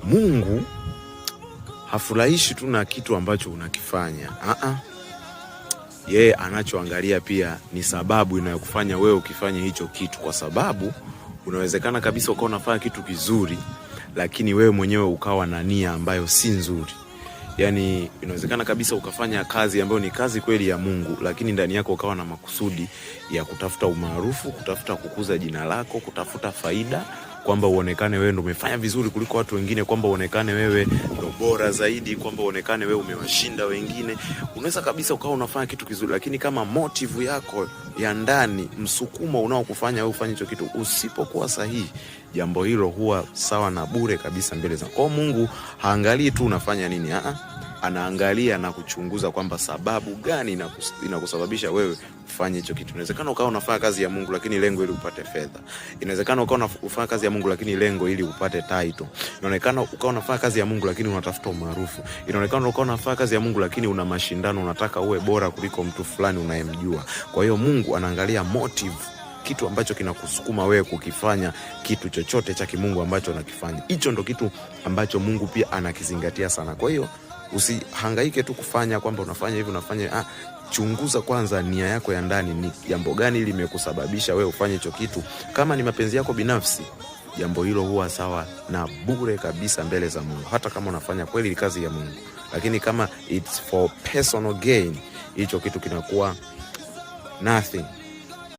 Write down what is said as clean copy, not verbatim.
Mungu hafurahishi tu na kitu ambacho unakifanya. Aa, yeye anachoangalia pia ni sababu inayokufanya wewe ukifanye hicho kitu, kwa sababu unawezekana kabisa ukawa unafanya kitu kizuri, lakini wewe mwenyewe ukawa na nia ambayo si nzuri. Yani inawezekana kabisa ukafanya kazi ambayo ni kazi kweli ya Mungu, lakini ndani yako ukawa na makusudi ya kutafuta umaarufu, kutafuta kukuza jina lako, kutafuta faida, kwamba uonekane wewe ndo umefanya vizuri kuliko watu wengine, kwamba uonekane wewe ndo bora zaidi, kwamba uonekane wewe umewashinda wengine. Unaweza kabisa ukawa unafanya kitu kizuri, lakini kama motive yako ya ndani, msukumo unaokufanya wewe ufanye hicho kitu usipokuwa sahihi, jambo hilo huwa sawa na bure kabisa mbele za kwa Mungu. Haangalii tu unafanya nini, a, anaangalia na kuchunguza kwamba sababu gani inakusababisha wewe ufanye hicho kitu. Inawezekana ukawa unafanya kazi ya Mungu lakini lengo ili upate fedha. Inawezekana ukawa unafanya kazi ya Mungu lakini lengo ili upate title. Inaonekana ukawa unafanya kazi ya Mungu lakini unatafuta umaarufu. Inaonekana ukawa unafanya kazi ya Mungu lakini una mashindano, unataka uwe bora kuliko mtu fulani unayemjua. Kwa hiyo Mungu anaangalia motive, kitu ambacho kinakusukuma wewe kukifanya kitu chochote cha kimungu ambacho unakifanya. Hicho ndo kitu ambacho Mungu pia anakizingatia sana. Kwa hiyo usihangaike tu kufanya kwamba unafanya hivi, unafanya, chunguza kwanza nia yako ya ndani, ni jambo gani limekusababisha wewe ufanye hicho kitu. Kama ni mapenzi yako binafsi, jambo hilo huwa sawa na bure kabisa mbele za Mungu, hata kama unafanya kweli kazi ya Mungu, lakini kama it's for personal gain, hicho kitu kinakuwa nothing.